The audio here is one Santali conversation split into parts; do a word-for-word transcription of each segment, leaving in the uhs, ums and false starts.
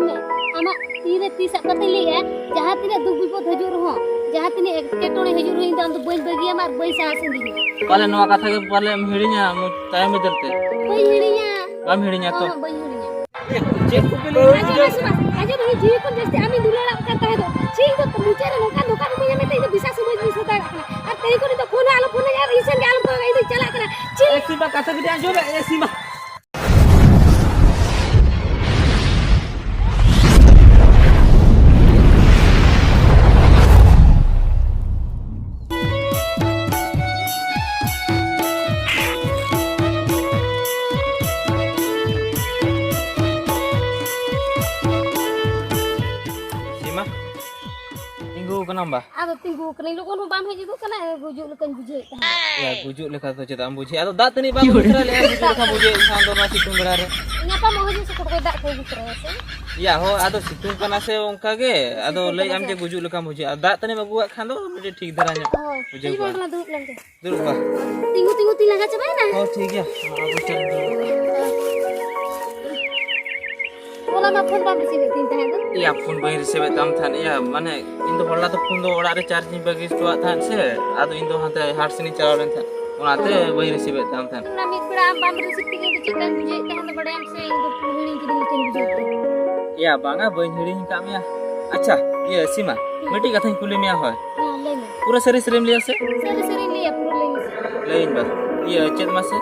ᱢᱮ, ᱟᱢᱟᱜ ᱛᱤᱨᱮ ᱛᱤ ᱥᱟᱵ ᱠᱟᱛᱮ ᱞᱟᱹᱭᱮᱜᱼᱟ, ᱡᱟᱦᱟᱸ ᱛᱤᱱᱟᱹᱜ ᱫᱩᱠ ᱵᱤᱯᱚᱫ ᱦᱤᱡᱩᱜ ᱨᱮᱦᱚᱸ, ᱡᱟᱦᱟᱸ ᱛᱤᱱᱟᱹᱜ ᱮᱴᱠᱮᱴᱚᱬᱮ ᱦᱤᱡᱩᱜ ᱨᱮᱦᱚᱸ, ᱤᱧ ᱫᱚ ᱟᱢ ᱫᱚ ᱵᱟᱹᱧ ᱵᱟᱹᱜᱤᱭᱟᱢᱟ ᱟᱨ ᱵᱟᱹᱧ ᱥᱟᱦᱟ ᱥᱟᱺᱜᱤᱧᱟ᱾ ᱯᱟᱞᱮ ᱱᱚᱣᱟ ᱠᱟᱛᱷᱟ ᱜᱮ ᱯᱟᱞᱮᱢ ᱦᱤᱲᱤᱧᱟ, ᱢᱩ-, ᱛᱟᱭᱚᱢ ᱵᱤᱫᱟᱹᱞ ᱛᱮ᱾ ᱵᱟᱹᱧ ᱦᱤᱲᱤᱧᱟ᱾ ᱵᱟᱢ ᱦᱤᱲᱤᱧᱟ ᱛᱚ? ᱦᱚᱸ, ᱦᱚᱸ, ᱵᱟᱹᱧ ᱦᱤᱲᱤᱧᱟ᱾ ᱪᱮᱫ ᱠᱚᱯᱮ ᱞᱟᱹᱭ ᱟᱸᱡᱚᱢ ᱢᱮ, ᱥᱩᱵᱷᱟᱥ, ᱟᱸᱡᱚᱢ ᱢᱮ, ᱡᱤᱣᱤ ᱠᱷᱚᱱ ᱡᱟᱹᱥᱛᱤ ᱟᱢᱤᱧ ᱫᱩᱞᱟᱹᱲᱟᱜ ᱠᱟᱱ ᱛᱟᱦᱮᱸ ᱫᱚ᱾ ᱪᱮᱫ ᱤᱧ ᱫᱚ ᱢᱩᱪᱟᱹᱫ ᱨᱮ ᱱᱚᱝᱠᱟ ᱫᱷᱳᱠᱟ ᱫᱚᱠᱚ ᱧᱟᱢᱮᱫ ᱛᱮ ᱤᱧ ᱫᱚ ᱵᱤᱥᱟᱥ ᱦᱚᱸ ᱵᱟᱹᱧ ᱵᱤᱥᱟᱥ ᱫᱟᱲᱮᱭᱟᱜ ᱠᱟᱱᱟ᱾ ᱟᱨ ᱛᱮᱦᱮᱧ ᱠᱷᱚᱱ ᱤᱧ ᱫᱚ ᱯᱷᱳᱱ ᱦᱚᱸ ᱟᱞᱚ ᱯᱷᱳᱱ ᱟᱹᱧ ᱟᱨ ᱤᱧ ᱥᱮᱱ ᱜᱮ ᱟᱞᱚᱢ ᱠᱚᱭᱚᱜᱟ, ᱤᱧ ᱫᱚᱧ ᱪᱟᱞᱟᱜ ᱠᱟᱱᱟ᱾ ᱪᱮᱫ? ᱮ ᱥᱤᱢᱟ, ᱠᱟᱛᱷᱟ ᱠᱟᱹᱴᱤᱡ ᱟᱸᱡᱚᱢ ᱢᱮ, ᱮ ᱥᱤᱢᱟ᱾ ᱥᱤᱢᱟ, ᱛᱤᱸᱜᱩ ᱠᱟᱱᱟᱢ ᱵᱟ? ᱟᱫᱚ ᱛᱤᱸᱜᱩ ᱠᱟᱹᱱᱟᱹᱧ, ᱞᱚᱜᱚᱱ ᱦᱚᱸ ᱵᱟᱢ ᱦᱮᱡ ᱜᱚᱫᱚᱜ ᱠᱟᱱᱟ, ᱜᱩᱡᱩᱜ ᱞᱮᱠᱟᱧ ᱵᱩᱡᱷᱟᱹᱣᱮᱫ ᱛᱟᱦᱮᱸᱫ᱾ ᱭᱟ, ᱜᱩᱡᱩᱜ ᱞᱮᱠᱟ ᱫᱚ ᱪᱮᱫᱟᱜ ᱮᱢ ᱵᱩᱡᱷᱟᱹᱣᱟ? ᱟᱫᱚ ᱫᱟᱜ ᱛᱟᱹᱱᱤᱡ ᱵᱟᱢ ᱟᱹᱜᱩ ᱛᱚᱨᱟ ᱞᱮᱫᱼᱟ, ᱜᱩᱡᱩᱜ ᱞᱮᱠᱟ ᱵᱩᱡᱷᱟᱹᱣᱮᱫ ᱠᱷᱟᱱ ᱫᱚ ᱱᱚᱣᱟ ᱥᱤᱛᱩᱝ ᱵᱮᱲᱟ ᱨᱮ᱾ ᱧᱟᱯᱟᱢᱚᱜ ᱦᱤᱡᱩᱜ ᱥᱮ ᱠᱚᱠᱚᱭ ᱫᱟᱜ ᱠᱚ ᱟᱹᱜᱩ ᱛᱚᱨᱟᱭᱟ ᱥᱮ? ᱭᱟ, ᱦᱳᱭ, ᱟᱫᱚ ᱥᱤᱛᱩᱝ ᱠᱟᱱᱟ ᱥᱮ ᱚᱱᱠᱟ ᱜᱮ, ᱟᱫᱚ ᱥᱤᱛᱩᱝ ᱞᱟᱹᱭ ᱠᱟᱱᱟ ᱟᱢ ᱥᱮ? ᱡᱮ ᱜᱩᱡᱩᱜ ᱞᱮᱠᱟᱢ ᱵᱩᱡᱷᱟᱹᱣᱟ᱾ ᱫᱟᱜ ᱛᱟᱹᱱᱤᱡ ᱮᱢ ᱟᱹᱜᱩᱣᱟᱜ ᱠᱷᱟᱱ ᱫᱚ ᱢᱤᱫᱴᱤᱡ ᱴᱷᱤᱠ ᱫᱷᱟᱨᱟ ᱧᱚᱜ ᱦᱳᱭ, ᱵᱩᱡᱷᱟᱹᱣ ᱤᱧ ᱠᱚᱜᱼᱟ᱾ ᱚᱸᱰᱮ ᱫᱩᱲᱩᱵ ᱞᱮᱱ ᱜᱮ᱾ ᱫᱩᱲᱩᱵ ᱵᱟ᱾ ᱛᱤᱸᱜᱩ ᱛᱤᱸᱜᱩ ᱛᱤ ᱞᱟᱸᱜᱟ ᱪᱟᱵᱟᱭᱮᱱᱟ? ᱦᱚᱸ, ᱴᱷᱤᱠ ᱜᱮᱭᱟ᱾ ᱢᱟ, ᱟᱵᱚ ᱪᱮᱫ ᱮᱢ ᱫᱩᱲᱩᱵ? ᱦᱚᱞᱟ ᱢᱟ ᱯᱷᱳᱱ ᱵᱟᱢ ᱨᱤᱥᱤᱵᱷ ᱮᱫ ᱛᱤᱧ ᱛᱟᱦᱮᱸ ᱫᱚ᱾ ᱮᱭᱟ, ᱯᱷᱳᱱ ᱵᱟᱹᱧ ᱨᱤᱥᱤᱵᱷ ᱮᱫ ᱛᱟᱢ ᱛᱟᱦᱮᱸᱫ᱾ ᱮᱭᱟ, ᱢᱟᱱᱮ, ᱤᱧ ᱫᱚ ᱦᱚᱞᱟ ᱫᱚ ᱯᱷᱳᱱ ᱫᱚ ᱚᱲᱟᱜ ᱨᱮ ᱪᱟᱨᱡᱽ ᱤᱧ ᱵᱟᱹᱜᱤ ᱦᱚᱴᱚᱣᱟᱫ ᱛᱟᱦᱮᱸᱫ ᱥᱮ, ᱟᱫᱚ ᱤᱧ ᱫᱚ ᱦᱟᱱᱛᱮ ᱦᱟᱴ ᱥᱮᱱ ᱤᱧ ᱪᱟᱞᱟᱣ ᱞᱮᱱ ᱛᱟᱦᱮᱸᱫ, ᱚᱱᱟᱛᱮ ᱵᱟᱹᱧ ᱨᱤᱥᱤᱵᱷ ᱮᱫ ᱛᱟᱢ ᱛᱟᱦᱮᱸᱫ᱾ ᱚᱱᱟ ᱢᱤᱫ ᱵᱮᱲᱟ ᱟᱢ ᱵᱟᱢ ᱨᱤᱥᱤᱵᱷ ᱛᱮᱜᱮ ᱤᱧ ᱫᱚ ᱪᱮᱫ ᱞᱮᱠᱟᱧ ᱵᱩᱡᱷᱟᱹᱣᱮᱫ ᱛᱟᱦᱮᱸᱫ ᱫᱚ ᱵᱟᱲᱟᱭᱟᱢ ᱥᱮ, ᱤᱧ ᱫᱚ ᱦᱤᱲᱤᱧ ᱠᱤᱫᱤᱧ ᱞᱮᱠᱟᱧ ᱵᱩᱡᱷᱟᱹᱣᱮᱫ ᱛᱟᱦᱮᱸᱫ᱾ ᱮᱭᱟ, ᱵᱟᱝᱟ, ᱵᱟᱹᱧ ᱦᱤᱲᱤᱧ ᱟᱠᱟᱫ ᱢᱮᱭᱟ᱾ ᱟᱪᱪᱷᱟ, ᱤᱭᱟᱹ, ᱥᱤᱢᱟ, ᱢᱤᱫᱴᱤᱡ ᱠᱟᱛᱷᱟᱧ ᱠᱩᱞᱤ ᱢᱮᱭᱟ, ᱦᱳᱭ᱾ ᱦᱮᱸ, ᱞᱟᱹᱭ ᱢᱮ᱾ ᱯᱩᱨᱟᱹ ᱥᱟᱹᱨᱤ ᱥᱟᱹᱨᱤᱢ ᱞᱟᱹᱭᱟ ᱥᱮ? ᱥᱟᱹᱨᱤ ᱥᱟᱹᱨᱤᱧ ᱞᱟᱹᱭᱟ, ᱯᱩᱨᱟᱹ ᱞᱟᱹᱭ ᱢᱮᱥᱮ᱾ ᱞᱟᱹᱭᱟᱹᱧ ᱵᱟ᱾ ᱤᱭᱟᱹ, ᱪᱮᱫ ᱢᱟᱥᱮ?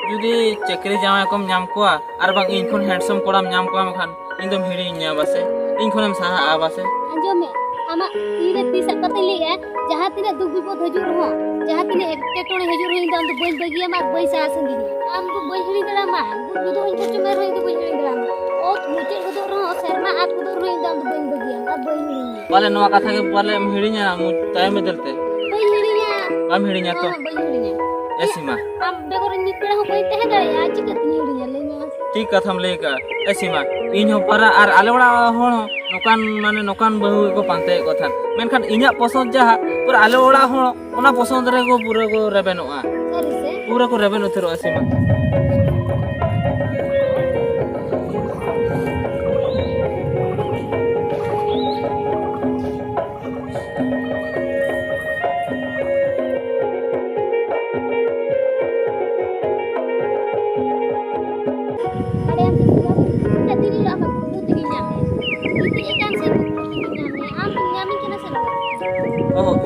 ᱡᱩᱫᱤ ᱪᱟᱹᱠᱨᱤ ᱡᱟᱶᱟᱭ ᱠᱚᱢ ᱧᱟᱢ ᱠᱚᱣᱟ, ᱟᱨ ᱵᱟᱝ ᱤᱧ ᱠᱷᱚᱱ ᱦᱮᱱᱰᱥᱚᱢ ᱠᱚᱲᱟᱢ ᱧᱟᱢ ᱠᱚᱣᱟ, ᱢᱮᱱᱠᱷᱟᱱ ᱤᱧ ᱫᱚᱢ ᱦᱤᱲᱤᱧᱤᱧᱟ ᱵᱟᱥᱮ? ᱤᱧ ᱠᱷᱚᱱᱮᱢ ᱥᱟᱦᱟᱜᱼᱟ ᱵᱟᱥᱮ? ᱟᱸᱡᱚᱢ ᱢᱮ, ᱟᱢᱟᱜ ᱛᱤ ᱨᱮ ᱛᱤ ᱥᱟᱵ ᱠᱟᱛᱮᱧ ᱞᱟᱹᱭᱮᱜᱼᱟ, ᱡᱟᱦᱟᱸ ᱛᱤᱱᱟᱹᱜ ᱫᱩᱠ ᱵᱤᱯᱚᱫ ᱦᱤᱡᱩᱜ ᱨᱮᱦᱚᱸ, ᱡᱟᱦᱟᱸ ᱛᱤᱱᱟᱹᱜ ᱮᱴᱠᱮᱴᱚᱬᱮ ᱦᱤᱡᱩᱜ ᱨᱮᱦᱚᱸ, ᱤᱧ ᱫᱚ ᱟᱢ ᱫᱚ ᱵᱟᱹᱧ ᱵᱟᱹᱜᱤᱭᱟᱢᱟ ᱟᱨ ᱵᱟᱹᱧ ᱥᱟᱦᱟ ᱥᱟᱺᱜᱤᱧᱟ᱾ ᱟᱢ ᱫᱚ ᱵᱟᱹᱧ ᱦᱤᱲᱤᱧ ᱫᱟᱲᱮᱭᱟᱢᱟ, ᱜᱩᱡᱩᱜ ᱦᱚᱸᱧ ᱜᱩᱡᱩᱜ ᱢᱮ ᱨᱮᱦᱚᱸ ᱤᱧ ᱫᱚ ᱵᱟᱹᱧ ᱦᱤᱲᱤᱧ ᱫᱟᱲᱮᱭᱟᱢᱟ᱾ ᱚᱛ ᱢᱩᱪᱟᱹᱫ ᱜᱚᱫᱚᱜ ᱨᱮᱦᱚᱸ, ᱥᱮᱨᱢᱟ ᱟᱫ ᱜᱚᱫᱚᱜ ᱨᱮᱦᱚᱸ, ᱤᱧ ᱫᱚ ᱟᱢ ᱫᱚ ᱵᱟᱹᱧ ᱵᱟᱹᱜᱤᱭᱟᱢᱟ ᱟᱨ ᱵᱟᱹᱧ ᱦᱤᱲᱤᱧᱟ᱾ ᱯᱟᱞᱮ ᱱᱚᱣᱟ ᱠᱟᱛᱷᱟ ᱜᱮ ᱯᱟᱞᱮᱢ ᱦᱤᱲᱤᱧᱟ ᱢᱩ-, ᱛᱟᱭᱚᱢ ᱵᱤᱫᱟᱹᱞ ᱛᱮ? ᱵᱟᱹᱧ ᱦᱤᱲᱤᱧᱟ᱾ ᱵᱟᱢ ᱦᱤᱲᱤᱧᱟ ᱛᱚ? ᱦᱮᱸ, ᱵᱟᱹᱧ ᱦᱤᱲᱤᱧᱟ᱾ ᱮ ᱥᱤᱢᱟ᱾ ᱟᱢ ᱵᱮᱜᱚᱨ ᱤᱧ ᱢᱤᱫ ᱵᱮᱲᱟ ᱦᱚᱸ ᱵᱟᱹᱧ ᱛᱟᱦᱮᱸ ᱫᱟᱲᱮᱭᱟᱜᱼᱟ, ᱪᱤᱠᱟᱹᱛᱤᱧ ᱦᱤᱲᱤᱧᱟ, ᱞᱟᱹᱭ ᱢᱮ ᱢᱟᱥᱮ? ᱴᱷᱤᱠ ᱠᱟᱛᱷᱟᱢ ᱞᱟᱹᱭ ᱟᱠᱟᱫᱼᱟ᱾ ᱮ ᱥᱤᱢᱟ, ᱤᱧ ᱦᱚᱸ ᱯᱟᱨᱟ ᱟᱨ ᱟᱞᱮ ᱚᱲᱟᱜ ᱦᱚᱲ ᱦᱚᱸ ᱱᱚᱝᱠᱟᱱ, ᱢᱟᱱᱮ, ᱱᱚᱝᱠᱟᱱ ᱵᱟᱹᱦᱩ ᱜᱮᱠᱚ ᱯᱟᱱᱛᱮᱭᱮᱫ ᱠᱚ ᱛᱟᱦᱮᱸᱫ, ᱢᱮᱱᱠᱷᱟᱱ ᱤᱧᱟᱹᱜ ᱯᱚᱥᱚᱸᱫ ᱡᱟᱦᱟᱸ, ᱯᱩᱨᱟᱹ ᱟᱞᱮ ᱚᱲᱟᱜ ᱦᱚᱲ ᱚᱱᱟ ᱯᱚᱥᱚᱸᱫ ᱨᱮᱠᱚ ᱯᱩᱨᱟᱹ ᱠᱚ ᱨᱮᱵᱮᱱᱚᱜᱼᱟ᱾ ᱥᱟᱹᱨᱤ ᱥᱮ? ᱯᱩᱨᱟᱹ ᱠᱚ ᱨᱮᱵᱮᱱ ᱩᱛᱟᱹᱨᱚᱜᱼᱟ, ᱥᱤᱢᱟ᱾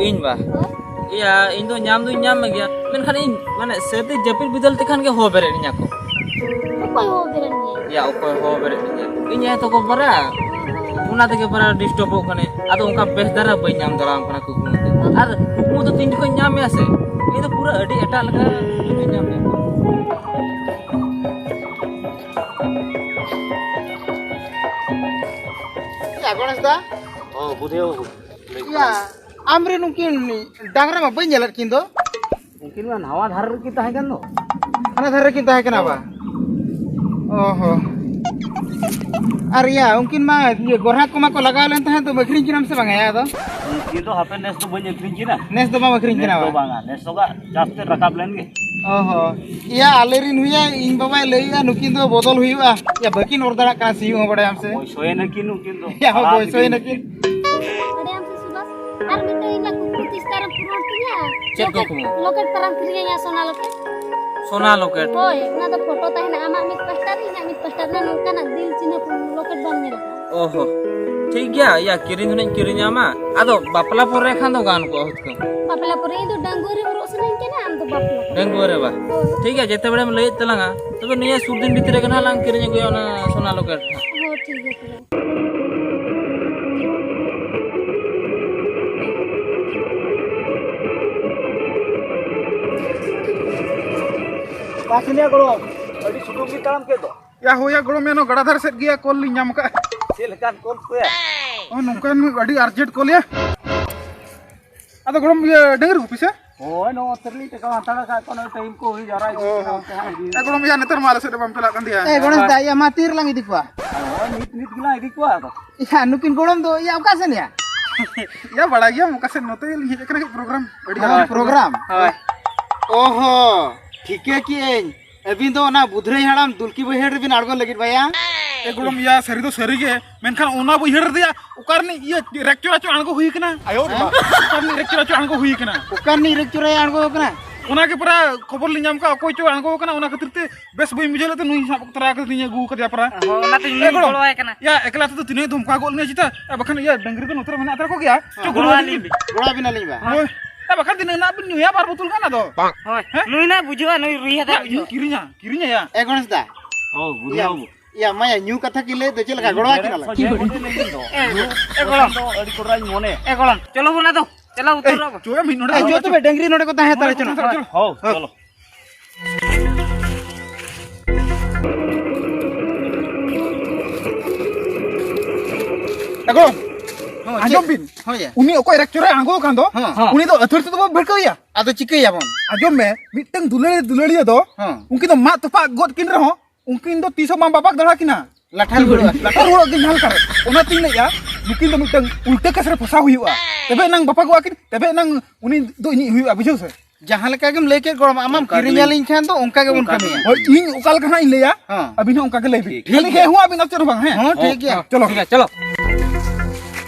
ᱤᱧ ᱵᱟ? ᱦᱳᱭ᱾ ᱤᱭᱟ, ᱤᱧ ᱫᱚ ᱧᱟᱢ ᱫᱩᱧ ᱧᱟᱢ ᱢᱮᱜᱮᱭᱟ, ᱢᱮᱱᱠᱷᱟᱱ ᱤᱧ ᱢᱟᱱᱮ ᱥᱟᱹᱨᱫᱤ ᱡᱟᱹᱯᱤᱫ ᱵᱤᱫᱟᱹᱞ ᱛᱮᱠᱷᱟᱱ ᱜᱮ ᱦᱚᱦᱚ ᱵᱮᱨᱮᱫ ᱤᱧᱟ ᱠᱚ᱾ ᱚᱠᱚᱭ ᱦᱚᱦᱚ ᱵᱮᱨᱮᱫ ᱢᱮᱭᱟ? ᱤᱭᱟ, ᱚᱠᱚᱭ ᱦᱚᱦᱚ ᱵᱮᱨᱮᱫ ᱤᱧᱟ? ᱤᱧ ᱟᱭᱳ ᱛᱟᱠᱚ ᱵᱟᱨᱟ, ᱚᱱᱟ ᱛᱮᱜᱮ ᱵᱟᱨᱟ ᱰᱤᱥᱴᱟᱵᱚᱜ ᱠᱟᱱᱟᱹᱧ᱾ ᱟᱫᱚ ᱚᱱᱠᱟ ᱵᱮᱥ ᱫᱷᱟᱨᱟ ᱵᱟᱹᱧ ᱧᱟᱢ ᱫᱟᱲᱮᱭᱟᱢ ᱠᱟᱱᱟ ᱠᱩᱠᱢᱩ ᱛᱮ᱾ ᱟᱨ ᱠᱩᱠᱢᱩ ᱫᱚ ᱛᱤᱱ ᱡᱚᱠᱷᱚᱱ ᱧᱟᱢ ᱢᱮᱭᱟ ᱥᱮ, ᱤᱧ ᱫᱚ ᱯᱩᱨᱟᱹ ᱟᱹᱰᱤ ᱮᱴᱟᱜ ᱞᱮᱠᱟ ᱠᱩᱠᱢᱩᱧ ᱧᱟᱢ ᱢᱮᱭᱟ᱾ ᱭᱟ, ᱜᱚᱬᱮᱥ ᱫᱟ᱾ ᱚ, ᱵᱩᱫᱷᱤ ᱵᱟᱹᱵᱩ᱾ ᱞᱟᱹᱭ ᱭᱟ, ᱟᱢᱨᱮᱱ ᱩᱱᱠᱤᱱ ᱰᱟᱝᱨᱟ ᱢᱟ ᱵᱟᱹᱧ ᱧᱮᱞᱮᱫ ᱠᱤᱱ ᱫᱚ᱾ ᱩᱱᱠᱤᱱ ᱢᱟ ᱱᱟᱣᱟ ᱫᱷᱟᱨᱮ ᱨᱮᱠᱤᱱ ᱛᱟᱦᱮᱸ ᱠᱟᱱ ᱫᱚ᱾ ᱦᱟᱱᱟ ᱫᱷᱟᱨᱮ ᱨᱮᱠᱤᱱ ᱛᱟᱦᱮᱸ ᱠᱟᱱᱟ ᱵᱟ? ᱚ ᱦᱚᱸ᱾ ᱟᱨ ᱭᱟ, ᱩᱱᱠᱤᱱ ᱢᱟ ᱤᱭᱟᱹ ᱜᱚᱨᱦᱟᱠ ᱠᱚᱢᱟ ᱠᱚ ᱞᱟᱜᱟᱣ ᱞᱮᱱ ᱛᱟᱦᱮᱸᱫ, ᱛᱚ ᱟᱹᱠᱷᱨᱤᱧ ᱠᱤᱱᱟᱢ ᱥᱮ ᱵᱟᱝᱟ ᱭᱟ ᱟᱫᱚ? ᱩᱱᱠᱤᱱ ᱫᱚ ᱦᱟᱯᱮ ᱱᱮᱥ ᱫᱚ ᱵᱟᱹᱧ ᱟᱹᱠᱷᱨᱤᱧ ᱠᱤᱱᱟ᱾ ᱱᱮᱥ ᱫᱚ ᱵᱟᱢ ᱟᱹᱠᱷᱨᱤᱧ ᱱᱮᱥ ᱠᱤᱱᱟ ᱫᱚ ᱵᱟ? ᱵᱟᱝᱟ, ᱱᱮᱥ ᱫᱚ ᱪᱟᱥ ᱛᱮ ᱨᱟᱠᱟᱵ ᱞᱮᱱ ᱜᱮ᱾ ᱚ ᱦᱚᱸ᱾ ᱭᱟ, ᱟᱞᱮ ᱨᱤᱱ ᱦᱩᱭᱟ, ᱤᱧ ᱵᱟᱵᱟᱭ ᱞᱟᱹᱭᱮᱜᱼᱟ, ᱱᱩᱠᱤᱱ ᱫᱚ ᱵᱚᱫᱚᱞ ᱦᱩᱭᱩᱜᱼᱟ᱾ ᱭᱟ, ᱵᱟᱹᱠᱤᱱ ᱚᱨ ᱫᱟᱲᱮᱭᱟᱜ ᱠᱟᱱᱟ ᱥᱤᱭᱳᱜ ᱦᱚᱸ, ᱵᱟᱲᱟᱭᱟᱢ ᱥᱮ? ᱵᱚᱭᱥᱚᱭᱮᱱᱟ ᱠᱤᱱ ᱩᱱᱠᱤᱱ ᱫᱚ᱾ ᱭᱟ, ᱦᱚᱸ, ᱦᱟᱲᱟᱢ ᱵᱚᱭᱥᱚᱭᱮᱱᱟ ᱤᱫᱤᱭᱮᱱᱟ ᱠᱤᱱ᱾ ᱠᱤᱱ᱾ ᱵᱟᱲᱟᱭᱟᱢ ᱥᱮ ᱥᱩᱵᱷᱟᱥ, ᱟᱨ ᱢᱤᱫᱴᱮᱱ ᱤᱧᱟᱹᱜ ᱠᱩᱠᱢᱩ ᱛᱤᱥ ᱛᱟᱨᱟᱢ ᱯᱩᱨᱚᱱ ᱛᱤᱧᱟ? ᱪᱮᱫ ᱞᱚᱠᱮᱴ, ᱠᱩᱠᱢᱩ? ᱞᱚᱠᱮᱴ ᱛᱟᱨᱟᱢ ᱠᱤᱨᱤᱧ ᱟᱹᱧᱟ, ᱥᱚᱱᱟ ᱞᱚᱠᱮᱴ᱾ ᱥᱚᱱᱟ ᱞᱚᱠᱮᱴ? ᱦᱳᱭ, ᱚᱱᱟ ᱫᱚ ᱯᱷᱳᱴᱳ ᱛᱟᱦᱮᱱᱟ ᱟᱢᱟᱜ ᱢᱤᱫ ᱯᱟᱥᱴᱟ ᱨᱮ, ᱤᱧᱟᱹᱜ ᱢᱤᱫ ᱯᱟᱥᱴᱟ ᱨᱮ, ᱱᱚᱝᱠᱟᱱᱟᱜ ᱫᱤᱞ ᱪᱤᱱᱦᱟᱹ ᱞᱚᱠᱮᱴ ᱵᱟᱢ ᱧᱮᱞ ᱟᱠᱟᱫᱟ? ᱚ ᱦᱚ, ᱴᱷᱤᱠ ᱜᱮᱭᱟ, ᱭᱟ, ᱠᱤᱨᱤᱧ ᱫᱚ ᱱᱟᱧ ᱠᱤᱨᱤᱧ ᱟᱢᱟ, ᱟᱫᱚ ᱵᱟᱯᱞᱟ ᱯᱚᱨᱮ ᱠᱷᱟᱱ ᱫᱚ ᱜᱟᱱ ᱠᱚᱜᱼᱟ ᱦᱩᱛᱠᱟᱹᱢ᱾ ᱵᱟᱯᱞᱟ ᱯᱚᱨᱮ ᱤᱧ ᱫᱚ ᱰᱟᱺᱜᱩᱣᱟᱹ ᱨᱮ ᱦᱚᱨᱚᱜ ᱥᱟᱱᱟᱧ ᱠᱟᱱᱟ, ᱟᱢ ᱫᱚ ᱵᱟᱯᱞᱟ ᱯᱚᱨᱮ᱾ ᱰᱟᱺᱜᱩᱣᱟᱹ ᱨᱮ ᱵᱟ? ᱦᱳᱭ᱾ ᱴᱷᱤᱠ ᱜᱮᱭᱟ, ᱡᱮᱛᱮ ᱵᱮᱲᱮᱢ ᱞᱟᱹᱭᱮᱫ ᱛᱟᱞᱟᱝᱟ, ᱛᱚᱵᱮ ᱱᱤᱭᱟᱹ ᱥᱩᱨ ᱫᱤᱱ ᱵᱷᱤᱛᱨᱤ ᱨᱮᱜᱮ ᱱᱟᱦᱟᱜ ᱞᱟᱝ ᱠᱤᱨᱤᱧ ᱟᱹᱜᱩᱭᱟ ᱚᱱᱟ ᱥᱚᱱᱟ ᱞᱚᱠᱮᱴ ᱱᱟᱦᱟᱜ᱾ ᱦᱳᱭ, ᱴᱷᱤᱠ ᱜᱮᱭᱟ ᱛᱚᱵᱮ᱾ ᱚᱠᱟ ᱥᱮᱱ ᱭᱟ ᱜᱚᱲᱚᱢ? ᱟᱹᱰᱤ ᱥᱩᱰᱩᱠ ᱜᱮ ᱛᱟᱲᱟᱢ ᱠᱮᱫ ᱫᱚ᱾ ᱭᱟ ᱦᱳᱭᱟ ᱜᱚᱲᱚᱢ, ᱮᱱᱦᱚᱸ ᱜᱟᱰᱟ ᱫᱷᱟᱨᱮ ᱥᱮᱫ ᱜᱮᱭᱟ, ᱠᱚᱞ ᱞᱤᱧ ᱧᱟᱢ ᱟᱠᱟᱫᱼᱟ᱾ ᱪᱮᱫ ᱞᱮᱠᱟᱱ ᱠᱚᱞ ᱠᱚᱭᱟ? ᱦᱳᱭ, ᱱᱚᱝᱠᱟᱱ ᱟᱹᱰᱤ ᱟᱨᱡᱮᱱᱴ ᱠᱚᱞ ᱭᱟ᱾ ᱟᱫᱚ ᱜᱚᱲᱚᱢ, ᱤᱭᱟᱹ, ᱰᱟᱹᱝᱨᱤ ᱜᱩᱯᱤ ᱥᱮ? ᱦᱳᱭ, ᱱᱚᱣᱟ ᱛᱟᱹᱨᱞᱤ ᱴᱟᱠᱟ ᱦᱟᱛᱟᱲ ᱠᱟᱜ ᱠᱚ, ᱱᱚᱜᱼᱚᱭ ᱴᱟᱭᱤᱢ ᱠᱚ ᱦᱩᱭ ᱡᱟᱣᱨᱟ ᱤᱫᱤᱜ ᱚ᱾ ᱠᱟᱱᱟ, ᱚᱱᱛᱮ ᱦᱟᱸᱜ ᱤᱫᱤ᱾ ᱮ ᱜᱚᱲᱚᱢ, ᱭᱟ, ᱱᱮᱛᱟᱨ ᱢᱟ ᱟᱞᱮ ᱥᱮᱫ ᱦᱚᱸ ᱵᱟᱢ ᱪᱟᱞᱟᱜ ᱠᱟᱱ ᱫᱚᱭᱟ᱾ ᱮ ᱜᱚᱲᱚᱢ ᱫᱟ, ᱭᱟ, ᱢᱟ ᱛᱤ ᱨᱮᱞᱟᱝ ᱤᱫᱤ ᱠᱚᱣᱟ? ᱦᱳᱭ, ᱱᱤᱛ, ᱱᱤᱛ ᱜᱮᱞᱟᱝ ᱤᱫᱤ ᱠᱚᱣᱟ ᱟᱫᱚ᱾ ᱭᱟ, ᱱᱩᱠᱤᱱ ᱜᱚᱲᱚᱢ ᱫᱚ, ᱭᱟ, ᱚᱠᱟ ᱥᱮᱱ ᱭᱟ? ᱭᱟ, ᱵᱟᱲᱟᱭ ᱜᱮᱭᱟᱢ, ᱚᱠᱟ ᱥᱮᱫ ᱱᱚᱛᱮ ᱞᱤᱧ ᱦᱮᱡ ᱟᱠᱟᱱᱟ, ᱠᱟᱹᱡ ᱯᱨᱳᱜᱨᱟᱢ᱾ ᱟᱹᱰᱤ ᱦᱳᱭ, ᱟᱨᱟᱢ᱾ ᱯᱨᱳᱜᱨᱟᱢ? ᱦᱳᱭ᱾ ᱚ ᱦᱚ, ᱴᱷᱤᱠᱟᱹ ᱠᱮᱜ ᱟᱹᱧ᱾ ᱟᱹᱵᱤᱱ ᱫᱚ ᱚᱱᱟ ᱵᱩᱫᱷᱨᱟᱹᱭ ᱦᱟᱲᱟᱢ ᱫᱩᱞᱠᱤ ᱵᱟᱹᱭᱦᱟᱹᱲ ᱨᱮᱵᱤᱱ ᱟᱬᱜᱚᱱ ᱞᱟᱹᱜᱤᱫ ᱵᱟᱭᱟ? ᱮ ᱜᱚᱲᱚᱢ ᱭᱟ, ᱥᱟᱹᱨᱤ ᱫᱚ ᱥᱟᱹᱨᱤ ᱜᱮ, ᱢᱮᱱᱠᱷᱟᱱ ᱚᱱᱟ ᱵᱟᱹᱭᱦᱟᱹᱲ ᱨᱮᱫᱚ ᱭᱟ, ᱚᱠᱟ ᱨᱤᱱᱤᱡ ᱤᱭᱟᱹ ᱨᱮᱠᱪᱚ ᱨᱟᱪᱚ ᱟᱬᱜᱚ ᱦᱩᱭ ᱠᱟᱱᱟ? ᱟᱭᱳ ᱨᱮ ᱢᱟ᱾ ᱚᱠᱟ ᱨᱤᱱᱤᱡ ᱨᱮᱠᱪᱚ ᱨᱟᱪᱚ ᱟᱬᱜᱚ ᱦᱩᱭ ᱠᱟᱱᱟ? ᱚᱠᱟ ᱨᱤᱱᱤᱡ ᱨᱮᱠᱪᱚ ᱨᱟᱪᱚ ᱟᱬᱜᱚ ᱠᱟᱱᱟ? ᱚᱱᱟᱜᱮ ᱯᱟᱨᱟ ᱠᱷᱚᱵᱚᱨ ᱞᱤᱧ ᱧᱟᱢ ᱠᱟᱜᱼᱟ, ᱚᱠᱚᱭ ᱪᱚ ᱟᱬᱜᱚ ᱟᱠᱟᱱᱟ, ᱚᱱᱟ ᱠᱷᱟᱹᱛᱤᱨ ᱛᱮ ᱵᱮᱥ ᱵᱟᱹᱧ ᱵᱩᱡᱷᱟᱹᱣ ᱞᱮᱫ ᱛᱮ ᱱᱩᱭ ᱥᱟᱵ ᱛᱚᱨᱟ ᱠᱟᱫᱮᱭᱟᱹᱧ, ᱟᱹᱜᱩ ᱟᱠᱟᱫᱮᱭᱟ ᱯᱟᱨᱟ᱾ ᱦᱚᱸ, ᱚᱱᱟᱛᱮ ᱤᱧ ᱮ ᱜᱚᱲᱚ᱾ ᱜᱚᱲᱚᱣᱟᱭ ᱠᱟᱱᱟ᱾ ᱭᱟ, ᱮᱠᱞᱟ ᱛᱮᱫᱚ ᱛᱤᱱᱟᱹᱜ ᱫᱷᱚᱢᱠᱟᱣ ᱜᱚᱫ ᱞᱤᱧᱟ ᱪᱮᱛᱟ᱾ ᱮ, ᱵᱟᱠᱷᱟᱱ ᱤᱭᱟᱹ ᱰᱟᱹᱝᱨᱤ ᱫᱚ ᱱᱚᱛᱮ ᱨᱮ ᱢᱮᱱᱟᱜ ᱦᱟᱛᱟᱲ ᱠᱚᱜᱮᱭᱟ᱾ ᱪᱚ, ᱦᱚᱸ, ᱜᱚᱲᱚ ᱜᱚᱲᱚ ᱟᱹᱞᱤᱧ ᱟᱹᱞᱤᱧ ᱵᱤᱱ᱾ ᱵᱤᱱ᱾ ᱜᱚᱲᱚ ᱟᱹᱵᱤᱱᱟᱞᱤᱧ ᱵᱟ᱾ ᱦᱳᱭ᱾ ᱮ, ᱵᱟᱠᱷᱟᱱ ᱛᱤᱱᱟᱹᱜ ᱱᱟᱜ ᱵᱤᱱ ᱧᱩᱭᱟ ᱵᱟᱨ ᱵᱳᱛᱚᱞ ᱜᱟᱱ ᱟᱫᱚ? ᱦᱳᱭ, ᱦᱮᱸ? ᱱᱩᱭ ᱱᱟᱜ ᱵᱩᱡᱷᱟᱹᱣᱟ, ᱱᱩᱭ ᱨᱩᱭ ᱦᱟᱛᱟᱣ ᱭᱟ, ᱤᱧ ᱵᱩᱡᱷᱟᱹᱣᱟ᱾ ᱠᱤᱨᱤᱧᱟ, ᱠᱤᱨᱤᱧᱟᱭᱟ᱾ ᱮ ᱜᱚᱱᱮᱥ ᱫᱟ᱾ ᱦᱳᱭ, ᱵᱩᱡᱷᱟᱹᱣ᱾ ᱭᱟ, ᱭᱟ, ᱢᱟᱭᱟ, ᱧᱩ ᱠᱟᱛᱷᱟ ᱠᱤᱱ ᱞᱟᱹᱭ ᱫᱚ ᱪᱮᱫ ᱞᱮᱠᱟ ᱜᱚᱲᱚᱣᱟ ᱠᱤᱱᱟ ᱞᱮ? ᱥᱚᱡᱷᱮ ᱜᱚᱴᱮ ᱞᱟᱹᱭ ᱫᱚ᱾ ᱮ, ᱧᱩ ᱮ ᱜᱚᱲᱚᱢ᱾ ᱫᱚ ᱟᱹᱰᱤ ᱠᱚᱰᱨᱟᱧ ᱢᱚᱱᱮ᱾ ᱮ ᱜᱚᱲᱚᱢ, ᱪᱚᱞᱚ ᱵᱚᱱ ᱟᱫᱚ, ᱪᱟᱞᱟᱣ ᱩᱛᱟᱹᱨᱚᱜ ᱟᱵᱚᱱ᱾ ᱪᱚᱭᱟ ᱢᱤᱫ ᱱᱚᱰᱮ ᱮ, ᱪᱚ ᱛᱚᱵᱮ ᱰᱟᱹᱝᱨᱤ ᱱᱚᱰᱮ ᱠᱚ ᱛᱟᱦᱮᱸ ᱦᱟᱛᱟᱲ ᱦᱚᱪᱚᱱᱟ᱾ ᱦᱳᱭ, ᱦᱳᱭ᱾ ᱪᱚᱞᱚ᱾ ᱮ ᱜᱚᱲᱚᱢ, ᱦᱚᱸ, ᱟᱸᱡᱚᱢ ᱪᱮᱫ? ᱵᱤᱱ᱾ ᱦᱳᱭ ᱭᱟ᱾ ᱩᱱᱤ ᱚᱠᱚᱭ ᱨᱮᱠᱪᱚᱨᱮ ᱟᱬᱜᱚ ᱟᱠᱟᱱ ᱫᱚ, ᱦᱚᱸ᱾ ᱩᱱᱤ ᱫᱚ ᱟᱹᱛᱷᱟᱹᱲ ᱛᱮᱫᱚ ᱵᱚ ᱵᱷᱤᱲᱠᱟᱹᱣᱮᱭᱟ᱾ ᱟᱫᱚ ᱪᱤᱠᱟᱹᱭᱟᱵᱚᱱ? ᱟᱸᱡᱚᱢ ᱢᱮ, ᱢᱤᱫᱴᱟᱝ ᱫᱩᱞᱟᱹᱲᱤᱭᱟᱹ ᱫᱩᱞᱟᱹᱲᱤᱭᱟᱹ ᱫᱚ ᱦᱚᱸ᱾ ᱩᱱᱠᱤᱱ ᱫᱚ ᱢᱟᱜ ᱛᱚᱯᱟᱜ ᱜᱚᱫ ᱠᱤᱱ ᱨᱮᱦᱚᱸ ᱩᱱᱠᱤᱱ ᱫᱚ ᱛᱤᱥ ᱦᱚᱸ ᱵᱟᱢ ᱵᱟᱯᱟᱜ ᱫᱟᱲᱮᱭᱟᱠᱤᱱᱟ᱾ ᱞᱟᱴᱷᱟ ᱨᱩᱣᱟᱹᱲᱚᱜᱼᱟ᱾ ᱞᱟᱴᱷᱟ ᱨᱩᱣᱟᱹᱲᱚᱜ ᱜᱮ ᱡᱟᱦᱟᱸ ᱞᱮᱠᱟ ᱨᱮ᱾ ᱚᱱᱟᱛᱤᱧ ᱞᱟᱹᱭᱮᱫᱼᱟ, ᱱᱩᱠᱤᱱ ᱫᱚ ᱢᱤᱫᱴᱟᱝ ᱩᱞᱴᱟᱹ ᱠᱮᱥ ᱨᱮ ᱯᱷᱟᱸᱥᱟᱣ ᱦᱩᱭᱩᱜᱼᱟ᱾ ᱛᱚᱵᱮ ᱮᱱᱟᱝ ᱵᱟᱯᱟᱜᱚᱜᱼᱟ ᱠᱤᱱ, ᱛᱚᱵᱮ ᱮᱱᱟᱝ ᱩᱱᱤ ᱫᱚ ᱤᱧᱤᱡ ᱦᱩᱭᱩᱜᱼᱟ, ᱵᱩᱡᱷᱟᱹᱣ ᱥᱮ? ᱡᱟᱦᱟᱸ ᱞᱮᱠᱟ ᱜᱮᱢ ᱞᱟᱹᱭ ᱠᱮᱫ ᱜᱚᱲᱚᱢ, ᱟᱢᱮᱢ ᱚᱱᱠᱟ ᱜᱮ ᱠᱤᱨᱤᱧ ᱟᱹᱞᱤᱧ ᱠᱷᱟᱱ ᱫᱚ ᱚᱱᱠᱟ ᱜᱮᱵᱚᱱ ᱚᱱᱠᱟ ᱜᱮ᱾ ᱠᱟᱹᱢᱤᱭᱟ᱾ ᱦᱳᱭ, ᱤᱧ ᱚᱠᱟ ᱞᱮᱠᱟ ᱦᱟᱸᱜ ᱤᱧ ᱞᱟᱹᱭᱟ, ᱦᱮᱸ᱾ ᱟᱹᱵᱤᱱ ᱦᱚᱸ ᱚᱱᱠᱟ ᱜᱮ ᱞᱟᱹᱭ ᱵᱤᱱ᱾ ᱴᱷᱤᱠ ᱠᱷᱟᱹᱞᱤ ᱜᱮᱭᱟ᱾ ᱦᱮᱸ ᱦᱚᱸ ᱟᱹᱵᱤᱱ ᱟᱨ ᱪᱮᱫ ᱦᱚᱸ ᱵᱟᱝ, ᱦᱮᱸ? ᱦᱚᱸ, ᱴᱷᱤᱠ ᱜᱮᱭᱟ, ᱪᱚᱞᱚ᱾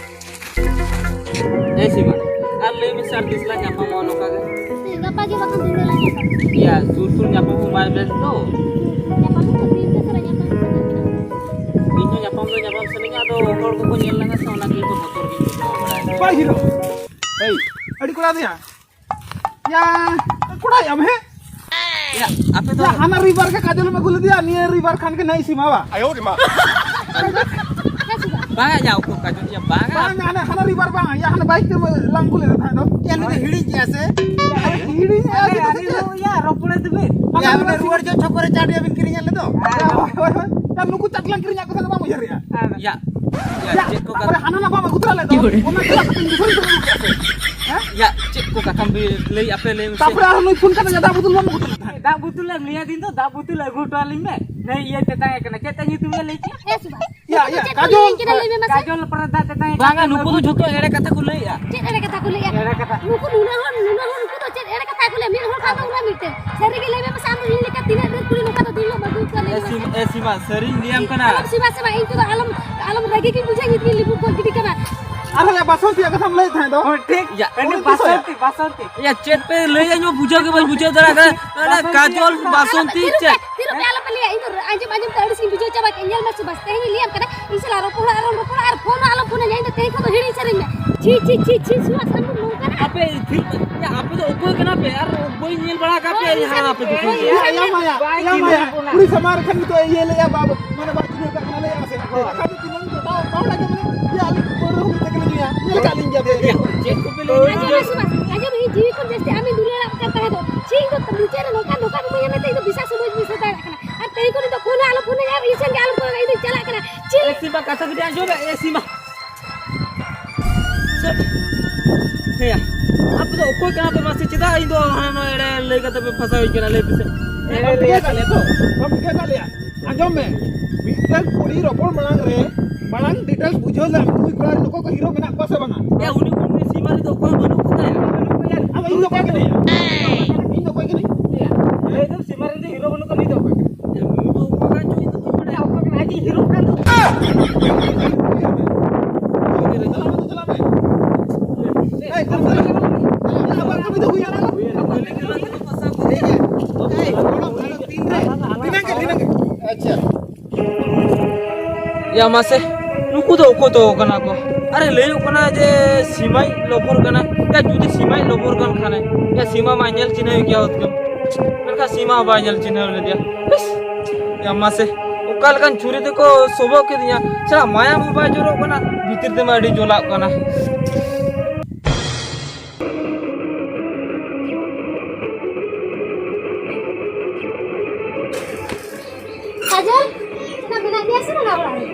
ᱮᱭ ᱥᱤᱢᱟ, ᱟᱨ ᱞᱟᱹᱭ ᱢᱮᱥᱮ, ᱟᱨ ᱛᱤᱥ ᱞᱟᱝ ᱧᱟᱯᱟᱢᱚᱜᱼᱟ ᱱᱚᱝᱠᱟ ᱜᱮ? ᱜᱟᱯᱟ ᱜᱮ ᱵᱟᱠᱷᱟᱱ ᱫᱤᱱ ᱞᱟᱝ ᱧᱟᱯᱟᱢ᱾ ᱤᱭᱟ, ᱥᱩᱨ ᱥᱩᱨ ᱧᱟᱯᱟᱢ ᱦᱚᱸ ᱵᱟᱭ ᱵᱮᱥ ᱫᱚ᱾ ᱧᱟᱯᱟᱢ ᱦᱚᱸ ᱛᱤᱱ ᱨᱮ ᱥᱮ ᱧᱟᱯᱟᱢ ᱥᱟᱱᱟ ᱠᱟᱱᱟ᱾ ᱤᱧ ᱦᱚᱸ ᱧᱟᱯᱟᱢ ᱫᱚ ᱧᱟᱯᱟᱢ ᱥᱟᱱᱟᱧᱟ, ᱟᱫᱚ ᱦᱚᱲ ᱠᱚᱠᱚ ᱧᱮᱞ ᱞᱟᱝᱟ ᱥᱮ, ᱚᱱᱟ ᱜᱮ ᱤᱧ ᱫᱚ ᱵᱚᱛᱚᱨ ᱜᱤᱧ ᱵᱩᱡᱷᱟᱹᱣ ᱵᱟᱲᱟᱭᱟ᱾ ᱵᱟᱭ ᱦᱤᱨᱳ᱾ ᱮᱭ, ᱟᱹᱰᱤ ᱠᱚᱲᱟ ᱫᱚᱭᱟ᱾ ᱭᱟ, ᱠᱚᱲᱟ ᱭᱟᱢ, ᱦᱮᱸ? ᱭᱟ, ᱟᱯᱮ ᱫᱚ ᱭᱟ, ᱦᱟᱱᱟ ᱨᱚᱵᱤᱵᱟᱨ ᱜᱮ ᱠᱟᱡᱚᱞ ᱮᱢ ᱟᱹᱜᱩ ᱞᱮᱫᱮᱭᱟ, ᱱᱤᱭᱟᱹ ᱨᱚᱵᱤᱵᱟᱨ ᱠᱷᱟᱱ ᱜᱮ ᱱᱟᱹᱭ ᱥᱤᱢᱟ ᱵᱟ᱾ ᱵᱟᱝᱟ, ᱭᱟ, ᱩᱠᱩᱨ ᱠᱟᱡᱚᱞ, ᱭᱟ, ᱵᱟᱝᱟ᱾ ᱵᱟᱝᱟ, ᱦᱟᱱᱟ, ᱦᱟᱱᱟ ᱨᱚᱵᱤᱵᱟᱨ ᱵᱟᱝ, ᱭᱟ, ᱦᱟᱱᱟ ᱵᱟᱭᱤᱠ ᱛᱮ ᱞᱟᱝ ᱟᱹᱜᱩ ᱞᱮᱫᱮ ᱛᱟᱦᱮᱸ ᱫᱚ᱾ ᱭᱟ, ᱱᱩᱭ ᱫᱚ ᱦᱤᱲᱤᱧ ᱠᱮᱜᱼᱟ ᱥᱮ? ᱦᱤᱲᱤᱧ ᱮᱜᱼᱟ, ᱟᱨᱮ, ᱦᱤᱲᱤᱧ ᱟᱨᱮ, ᱫᱚ ᱥᱮ ᱪᱮᱫ? ᱭᱟ, ᱨᱚᱯᱚᱲᱮ ᱫᱩᱵᱤᱱ᱾ ᱭᱟ, ᱦᱟᱱᱟ ᱩᱱᱤ ᱨᱚᱵᱤᱵᱟᱨ ᱨᱩᱣᱟᱹᱲ ᱡᱚᱦᱚᱜ ᱪᱷᱚᱠᱚ ᱨᱮ ᱪᱟᱴ ᱭᱟᱵᱤᱱ ᱠᱤᱨᱤᱧ ᱟᱞᱮ ᱫᱚ᱾ ᱦᱳᱭ, ᱦᱳᱭ, ᱦᱳᱭ᱾ ᱭᱟ, ᱱᱩᱠᱩ ᱪᱟᱴ ᱞᱟᱝ ᱠᱤᱨᱤᱧ ᱟᱫ ᱠᱚ ᱛᱟᱦᱮᱸ ᱫᱚ ᱵᱟᱢ ᱩᱭᱦᱟᱹᱨᱮᱜᱼᱟ? ᱭᱟ, ᱭᱟ, ᱭᱟ, ᱪᱮᱫ ᱠᱚ ᱛᱟᱯᱚᱨᱮ ᱠᱟᱛᱷᱟ? ᱦᱟᱱᱟ ᱱᱟ ᱵᱟᱢ ᱟᱹᱜᱩ ᱛᱚᱨᱟ ᱞᱮᱫ ᱫᱚ, ᱚᱱᱟ ᱠᱤ ᱟᱯᱮ ᱯᱮ ᱫᱤᱥᱚᱢ ᱯᱮ ᱟᱹᱜᱩ ᱠᱮᱜᱼᱟ ᱥᱮ? ᱦᱮᱸ? ᱭᱟ, ᱪᱮᱫ ᱠᱚ ᱠᱟᱛᱷᱟᱢ ᱵᱤ-, ᱞᱟᱹᱭ ᱟᱯᱮ ᱞᱟᱹᱭ ᱢᱮᱥᱮ? ᱛᱟᱯᱚᱨᱮ ᱟᱨᱦᱚᱸ ᱱᱩᱭ ᱯᱷᱳᱱ ᱠᱟᱛᱮ ᱫᱟᱜ ᱵᱳᱛᱚᱞ ᱵᱟᱢ ᱟᱹᱜᱩ ᱛᱚᱨᱟ ᱞᱮᱫ ᱛᱟᱦᱮᱸᱫ? ᱫᱟᱜ ᱵᱳᱛᱚᱞ ᱮᱢ ᱞᱟᱹᱭᱟ ᱫᱤᱱ ᱫᱚ, ᱫᱟᱜ ᱵᱳᱛᱚᱞ ᱟᱹᱜᱩ ᱦᱚᱴᱚ ᱟᱹᱞᱤᱧ ᱢᱮ᱾ ᱱᱩᱭ ᱤᱭᱟᱹ ᱛᱮᱛᱟᱝ ᱮ ᱠᱟᱱᱟ, ᱪᱮᱫ ᱛᱟᱭ ᱧᱩᱛᱩᱢ ᱭᱟ ᱞᱟᱹᱭ ᱠᱮᱫ? ᱦᱮᱸ ᱥᱮ ᱵᱟᱝ? ᱭᱟ, ᱪᱮᱫ ᱭᱟ, ᱠᱚ ᱪᱮᱫ ᱠᱟᱡᱚᱞ᱾ ᱠᱟᱱᱟ ᱞᱟᱹᱭ ᱢᱮ ᱢᱟᱥᱮ? ᱵᱟᱝᱟ, ᱱᱩᱠᱩ ᱫᱚ ᱡᱷᱚᱛᱚ ᱮᱲᱮ ᱠᱟᱛᱷᱟ ᱠᱚ ᱞᱟᱹᱭᱮᱜᱼᱟ᱾ ᱪᱮᱫ ᱮᱲᱮ ᱠᱟᱛᱷᱟ ᱠᱚ ᱞᱟᱹᱭᱮᱜᱼᱟ? ᱮᱲᱮ ᱠᱟᱛᱷᱟ᱾ ᱱᱩᱠᱩ ᱱᱩᱱᱟᱹᱜ ᱦᱚᱲ, ᱱᱩᱱᱟᱹᱜ ᱦᱚᱲ, ᱱᱩᱠᱩ ᱫᱚ ᱪᱮᱫ ᱮᱲᱮ ᱠᱟᱛᱷᱟ ᱠᱚ ᱞᱟᱹᱭᱟ? ᱢᱤᱫ ᱦᱚᱲ ᱠᱷᱟᱱ ᱫᱚ ᱚᱱᱟ ᱢᱤᱫᱴᱮᱱ᱾ ᱥᱟᱹᱨᱤ ᱜᱮ ᱞᱟᱹᱭ ᱢᱮ ᱢᱟᱥᱮ, ᱟᱢ ᱫᱚ ᱤᱧ ᱞᱮᱠᱟ ᱛᱤᱱᱟᱹᱜ ᱰᱷᱮᱨ ᱠᱩᱲᱤ ᱱᱚᱝᱠᱟ ᱫᱚ ᱫᱤᱱ ᱦᱤᱞᱳᱜ ᱵᱟᱹᱜᱤ ᱮ ᱥᱤᱢᱟ, ᱮ ᱥᱤᱢᱟ, ᱥᱟᱹᱨᱤᱧ ᱞᱟᱹᱭᱟᱢ ᱠᱟᱱᱟ᱾ ᱟᱞᱚᱢ ᱥᱤᱢᱟ, ᱥᱤᱢᱟ, ᱤᱧ ᱠᱚᱫᱚ ᱟᱞᱚᱢ, ᱟᱞᱚᱢ ᱨᱟᱹᱜᱤ ᱜᱤᱧ ᱵᱩᱡᱷᱟᱹᱣ, ᱤᱧ ᱫᱚ ᱞᱤᱵᱩ ᱠᱚ ᱜᱤᱰᱤ ᱠᱟᱱᱟ᱾ ᱟᱨ ᱦᱚᱸ ᱭᱟ, ᱵᱟᱥᱚᱱᱛᱤᱭᱟᱜ ᱠᱟᱛᱷᱟᱢ ᱞᱟᱹᱭᱮᱫ ᱛᱟᱦᱮᱸ ᱫᱚ᱾ ᱦᱳᱭ, ᱴᱷᱤᱠ᱾ ᱭᱟ, ᱩᱱᱤ ᱵᱟᱥᱚᱱᱛᱤ, ᱵᱟᱥᱚᱱᱛᱤ᱾ ᱭᱟ, ᱪᱮᱫ ᱯᱮ ᱞᱟᱹᱭᱟ, ᱤᱧ ᱢᱟ ᱵᱩᱡᱷᱟᱹᱣ ᱜᱮ ᱵᱟᱹᱧ ᱵᱩᱡᱷᱟᱹᱣ ᱫᱟᱲᱮᱭᱟᱜ ᱠᱟᱱᱟ᱾ ᱚᱱᱟ ᱵᱟᱥᱚᱱᱛᱤ ᱠᱟᱡᱚᱞ, ᱠᱟᱛᱷᱟ᱾ ᱵᱟᱥᱚᱱᱛᱤ ᱛᱤᱨᱩᱯᱮ, ᱪᱮᱫ? ᱛᱤᱨᱩᱯᱮ ᱟᱞᱚᱯᱮ ᱞᱟᱹᱭᱟ, ᱤᱧ ᱫᱚ ᱟᱸᱡᱚᱢ ᱟᱸᱡᱚᱢ ᱛᱮ ᱟᱹᱲᱤᱥ ᱜᱤᱧ ᱵᱩᱡᱷᱟᱹᱣ ᱪᱟᱵᱟ ᱠᱮᱫ᱾ ᱧᱮᱞ ᱢᱮ ᱥᱩᱵᱷᱟᱥ, ᱛᱮᱦᱮᱧ ᱤᱧ ᱞᱟᱹᱭᱟᱢ ᱠᱟᱱᱟ, ᱤᱧ ᱥᱟᱞᱟᱜ ᱨᱚᱯᱚᱲ ᱟᱞᱚᱢ ᱨᱚᱯᱚᱲᱟ ᱟᱨ ᱯᱷᱳᱱ ᱦᱚᱸ ᱟᱞᱚᱢ ᱯᱷᱳᱱᱟᱹᱧᱟ, ᱤᱧ ᱫᱚ ᱛᱮᱦᱮᱧ ᱠᱷᱚᱱ ᱫᱚ ᱦᱤᱲᱤᱧ ᱥᱟᱹᱨᱤᱧ ᱢᱮ᱾ ᱪᱷᱤ, ᱪᱷᱤ, ᱪᱷᱤ, ᱪᱷᱤ, ᱥᱩᱵᱷᱟᱥ, ᱟᱢ ᱫᱚ ᱱᱚᱝᱠᱟᱱᱟ? ᱟᱯᱮ ᱛᱷᱤᱨ, ᱭᱟ, ᱟᱯᱮ ᱫᱚ ᱚᱠᱚᱭ ᱠᱟᱱᱟ ᱯᱮ? ᱟᱨ ᱵᱟᱹᱧ ᱧᱮᱞ ᱵᱟᱲᱟ ᱟᱠᱟᱫ ᱯᱮᱭᱟ ᱦᱳᱭ, ᱡᱟᱦᱟᱸ ᱟᱯᱮ ᱠᱚ᱾ ᱭᱟ, ᱭᱟ, ᱢᱟᱭᱟ, ᱭᱟ, ᱢᱟᱭᱟ, ᱠᱩᱲᱤ ᱥᱟᱢᱟᱝ ᱨᱮ ᱠᱷᱟᱱ ᱱᱤᱛᱚᱜ ᱤᱭᱟᱹ ᱞᱮᱜᱼᱟ, ᱵᱟᱵ-, ᱢᱟᱱᱮ ᱵᱟᱭ ᱪᱤᱱᱦᱟᱹᱣ ᱠᱟᱜ ᱠᱟᱱᱟ, ᱞᱟᱹᱭ ᱟᱥᱮ? ᱦᱳᱭ᱾ ᱵᱟᱠᱷᱟᱱ ᱫᱚ ᱫᱤᱱᱟᱹᱢ ᱫᱚ ᱵᱟᱵᱟ ᱦᱚᱲ ᱟᱸᱡᱚᱢ ᱢᱮ, ᱭᱟ, ᱟᱞᱮ ᱯᱟᱹᱣᱨᱟᱹ ᱦᱚᱸ ᱢᱤᱫ ᱛᱮᱜᱮ ᱞᱮ ᱧᱩᱭᱟ, ᱧᱮᱞ ᱠᱟᱜ ᱞᱤᱧ ᱜᱮᱭᱟ ᱯᱮ᱾ ᱭᱟ, ᱪᱮᱫ ᱠᱚᱯᱮ ᱞᱟᱹᱭ ᱟᱸᱡᱚᱢ ᱢᱮ, ᱦᱚᱪᱚᱭᱟ? ᱥᱩᱵᱷᱟᱥ, ᱟᱸᱡᱚᱢ ᱢᱮ, ᱤᱧ ᱡᱤᱣᱤ ᱠᱷᱚᱱ ᱡᱟᱹᱥᱛᱤ ᱟᱢᱤᱧ ᱫᱩᱞᱟᱹᱲᱟᱜ ᱠᱟᱱ ᱛᱟᱦᱮᱸ ᱫᱚ᱾ ᱪᱮᱫ ᱤᱧ ᱫᱚ ᱢᱩᱪᱟᱹᱫ ᱨᱮ ᱱᱚᱝᱠᱟᱱ ᱫᱷᱳᱠᱟ ᱠᱚ ᱮᱢᱟᱹᱧᱟ ᱢᱮᱱᱛᱮ ᱤᱧ ᱫᱚ ᱵᱤᱥᱥᱟᱥ ᱦᱚᱸ ᱵᱟᱹᱧ ᱵᱤᱥᱥᱟᱥ ᱫᱟᱲᱮᱭᱟᱜ ᱠᱟᱱᱟ᱾ ᱟᱨ ᱛᱮᱦᱮᱧ ᱠᱷᱚᱱ ᱱᱤᱛᱚᱜ ᱯᱷᱳᱱ ᱦᱚᱸ ᱟᱞᱚ ᱯᱷᱳᱱ ᱟᱹᱧᱟ, ᱟᱨ ᱤᱧ ᱥᱮᱱ ᱜᱮ ᱟᱞᱚ ᱯᱷᱳᱱ ᱟᱹᱧᱟ, ᱤᱧ ᱫᱚᱧ ᱪᱟᱞᱟᱜ ᱠᱟᱱᱟ᱾ ᱪᱮᱫ? ᱮ ᱥᱤᱢᱟ, ᱠᱟᱛᱷᱟ ᱠᱟᱹᱴᱤᱡ ᱟᱸᱡᱚᱢ ᱢᱮ, ᱮ ᱥᱤᱢᱟ᱾ ᱪᱮᱫ? ᱦᱮᱸᱭᱟ, ᱟᱯᱮ ᱫᱚ ᱚᱠᱚᱭ ᱠᱟᱱᱟ ᱯᱮ ᱢᱟᱥᱮ? ᱪᱮᱫᱟᱜ ᱤᱧ ᱫᱚ ᱦᱟᱱᱟ ᱱᱚᱣᱟ ᱮᱲᱮ ᱞᱟᱹᱭ ᱠᱟᱛᱮ ᱯᱮ ᱯᱷᱟᱸᱥᱟᱣᱤᱧ ᱠᱟᱱᱟ? ᱞᱟᱹᱭ ᱯᱮᱥᱮ᱾ ᱵᱟᱢ ᱴᱷᱤᱠᱟᱹ ᱠᱟᱜ ᱞᱮᱭᱟ ᱛᱚ? ᱵᱟᱢ ᱴᱷᱤᱠᱟᱹ ᱠᱟᱜ ᱞᱮᱭᱟ? ᱟᱸᱡᱚᱢ ᱢᱮ, ᱢᱤᱫᱴᱟᱝ ᱠᱩᱲᱤ ᱨᱚᱯᱚᱲ ᱢᱟᱲᱟᱝ ᱨᱮ ᱢᱟᱲᱟᱝ ᱰᱤᱴᱮᱞᱥ ᱵᱩᱡᱷᱟᱹᱣ ᱞᱮᱢ, ᱩᱱᱠᱩ ᱠᱚᱲᱟ ᱨᱮᱱ ᱚᱠᱚᱭ ᱠᱚ ᱦᱤᱨᱳ ᱢᱮᱱᱟᱜ ᱠᱚᱣᱟ ᱥᱮ ᱵᱟᱝᱟ? ᱮ, ᱩᱱᱤ, ᱩᱱᱤ ᱥᱤᱢᱟ ᱨᱮᱫᱚ ᱚᱠᱚᱭ ᱦᱚᱸ ᱵᱟᱹᱱᱩᱜ ᱠᱚᱛᱟᱭᱟ᱾ ᱟᱫᱚ ᱤᱧ ᱫᱚ ᱚᱠᱚᱭ ᱠᱟᱹᱱᱟᱹᱧ? ᱤᱧ ᱫᱚ ᱚᱠᱚᱭ ᱠᱟᱹᱱᱟᱹᱧ? ᱞᱟᱹᱭ ᱫᱟᱢ ᱥᱤᱢᱟ ᱨᱮᱱ ᱫᱚ ᱦᱤᱨᱳ ᱵᱟᱹᱱᱩᱜ ᱠᱚᱣᱟ, ᱩᱱᱤ ᱫᱚ ᱚᱠᱚᱭ ᱠᱟᱱᱟᱭ? ᱩᱱᱤ ᱫᱚ ᱚᱠᱚᱭ ᱠᱟᱱ ᱪᱚ, ᱤᱧ ᱫᱚ ᱵᱟᱹᱧ ᱵᱟᱲᱟᱭᱟ᱾ ᱚᱠᱚᱭ ᱠᱟᱱᱟᱭ? ᱟᱡ ᱤᱧ ᱦᱤᱨᱳ ᱠᱟᱱ ᱫᱚ᱾ ᱪᱟᱞᱟᱜ ᱢᱮ᱾ ᱮᱭ, ᱠᱟᱹᱢᱤ ᱫᱚ ᱦᱩᱭ ᱮᱱᱟ᱾ ᱟᱵᱟᱨ ᱠᱟᱹᱢᱤ ᱫᱚ ᱦᱩᱭ ᱮᱱᱟ᱾ ᱛᱤᱱᱟᱹᱜ ᱜᱮ, ᱛᱤᱱᱟᱹᱜ ᱜᱮ᱾ ᱟᱪᱪᱷᱟ᱾ ᱭᱟ ᱢᱟᱥᱮ, ᱱᱩᱠᱩ ᱫᱚ ᱚᱠᱚᱭ ᱛᱚ ᱠᱟᱱᱟ ᱠᱚ? ᱟᱨᱮ ᱞᱟᱹᱭᱚᱜ ᱠᱟᱱᱟ ᱡᱮ ᱥᱤᱢᱟᱭ ᱞᱚᱵᱷᱚᱨ ᱠᱟᱱᱟ᱾ ᱭᱟ ᱡᱩᱫᱤ ᱥᱤᱢᱟᱭ ᱞᱚᱵᱷᱚᱨ ᱠᱟᱱ ᱠᱷᱟᱱᱮ, ᱭᱟ ᱥᱤᱢᱟ ᱢᱟ ᱧᱮᱞ ᱪᱤᱱᱦᱟᱹᱣ ᱜᱮᱭᱟ ᱦᱚᱛᱠᱟᱹᱢ᱾ ᱢᱮᱱᱠᱷᱟᱱ ᱥᱤᱢᱟ ᱦᱚᱸ ᱵᱟᱭ ᱧᱮᱞ ᱪᱤᱱᱦᱟᱹᱣ ᱞᱮᱫᱮᱭᱟ᱾ ᱤᱥ! ᱭᱟ ᱢᱟᱥᱮ, ᱚᱠᱟ ᱞᱮᱠᱟᱱ ᱪᱷᱩᱨᱤ ᱛᱮᱠᱚ ᱥᱚᱵᱚᱜ ᱠᱮᱫᱤᱧᱟ᱾ ᱪᱷᱟᱲᱟ ᱢᱟᱭᱟᱢ ᱦᱚᱸ ᱵᱟᱭ ᱡᱚᱨᱚᱜ ᱠᱟᱱᱟ, ᱵᱷᱤᱛᱤᱨ ᱛᱮᱢᱟ ᱟᱹᱰᱤ ᱡᱚᱞᱟᱜ ᱠᱟᱱᱟ᱾ ᱠᱟᱡᱚᱞ, ᱚᱱᱟ ᱢᱮᱱᱟᱜ ᱜᱮᱭᱟ ᱥᱮ ᱵᱟᱝᱟ ᱚᱲᱟᱜ ᱨᱮ?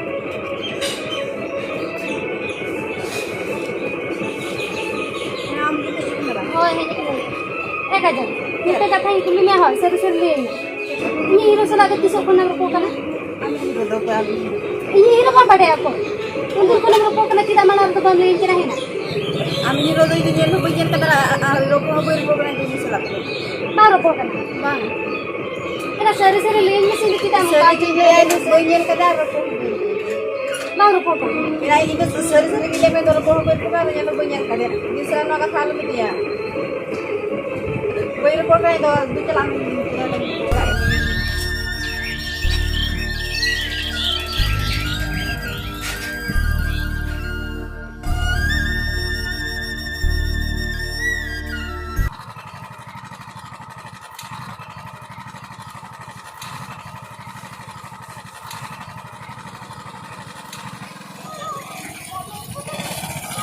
ᱦᱳᱭ, ᱦᱮᱡ ᱟᱠᱟᱱᱟᱭ᱾ ᱮ ᱠᱟᱡᱚᱞ, ᱢᱤᱫᱴᱮᱡ ᱠᱟᱛᱷᱟᱧ ᱠᱩᱞᱤ ᱢᱮᱭᱟ, ᱦᱳᱭ, ᱥᱟᱹᱨᱤ ᱥᱟᱹᱨᱤ ᱞᱟᱹᱭ ᱢᱮ᱾ ᱤᱧᱤᱡ ᱦᱤᱨᱳ ᱥᱟᱞᱟᱜ ᱫᱚ ᱛᱤᱥᱚᱜ ᱠᱷᱚᱱᱮᱢ ᱨᱚᱯᱚᱲ ᱠᱟᱱᱟ? ᱟᱢᱤᱡ ᱦᱤᱨᱳ ᱫᱚ ᱚᱠᱚᱭ? ᱟᱢᱤᱡ ᱦᱤᱨᱳ? ᱤᱧᱤᱡ ᱦᱤᱨᱳ ᱵᱟᱢ ᱵᱟᱰᱟᱭᱟ ᱚᱠᱚᱭ? ᱩᱱᱫᱤᱱ ᱠᱷᱚᱱᱮᱢ ᱨᱚᱯᱚᱲ ᱠᱟᱱᱟ, ᱪᱮᱫᱟᱜ ᱢᱟᱲᱟᱝ ᱨᱮᱫᱚ ᱵᱟᱢ ᱞᱟᱹᱭᱟᱹᱧ ᱠᱟᱱᱟ ᱦᱮᱸ? ᱟᱢᱤᱡ ᱦᱤᱨᱳ ᱫᱚ ᱤᱧ ᱫᱚ ᱧᱮᱞ ᱦᱚᱸ ᱵᱟᱹᱧ ᱧᱮᱞ ᱠᱟᱫᱟ, ᱟᱨ, ᱟᱨ ᱨᱚᱯᱚᱲ ᱦᱚᱸ ᱵᱟᱹᱧ ᱨᱚᱯᱚᱲ ᱠᱟᱱᱟ ᱤᱧ ᱫᱚ ᱩᱱᱤ ᱥᱟᱞᱟᱜ ᱫᱚ᱾ ᱵᱟᱢ ᱨᱚᱯᱚᱲ ᱠᱟᱱᱟ? ᱵᱟᱝ᱾ ᱥᱟᱹᱨᱤ ᱥᱟᱹᱨᱤ ᱞᱟᱹᱭᱟᱹᱧ ᱢᱮᱥᱮ, ᱤᱧ ᱫᱚ ᱪᱮᱫᱟᱜ ᱱᱚᱝᱠᱟ ᱥᱟᱹᱨᱤ ᱜᱤᱧ ᱞᱟᱹᱭᱟ, ᱤᱧ ᱫᱚ ᱵᱟᱹᱧ ᱧᱮᱞ ᱠᱟᱫᱟ ᱟᱨ ᱨᱚᱯᱚᱲ ᱦᱚᱸ ᱵᱟᱹᱧ ᱧᱮᱞ ᱠᱟᱫᱟ᱾ ᱵᱟᱝ ᱨᱚᱯᱚᱲ ᱠᱟᱱᱟ᱾ ᱢᱮᱱᱟ, ᱤᱧ ᱫᱚ ᱥᱟᱹᱨᱤ ᱥᱟᱹᱨᱤ ᱜᱤᱧ ᱞᱟᱹᱭᱟ, ᱢᱮᱱ ᱫᱚ ᱨᱚᱯᱚᱲ ᱦᱚᱸ ᱵᱟᱹᱧ ᱨᱚᱯᱚᱲ ᱠᱟᱱᱟ, ᱟᱫᱚ ᱧᱮᱞ ᱦᱚᱸ ᱵᱟᱹᱧ ᱧᱮᱞ ᱠᱟᱫᱮᱭᱟ᱾ ᱤᱧ ᱥᱟᱞᱟᱜ ᱱᱚᱣᱟ ᱠᱟᱛᱷᱟ ᱟᱞᱚᱢ ᱤᱫᱤᱭᱟ᱾ ᱵᱟᱹᱧ ᱨᱚᱯᱚᱲ ᱠᱟᱱᱟ, ᱤᱧ ᱫᱚ ᱫᱩ ᱪᱟᱞᱟᱜ ᱟᱢ ᱚᱲᱟᱜ᱾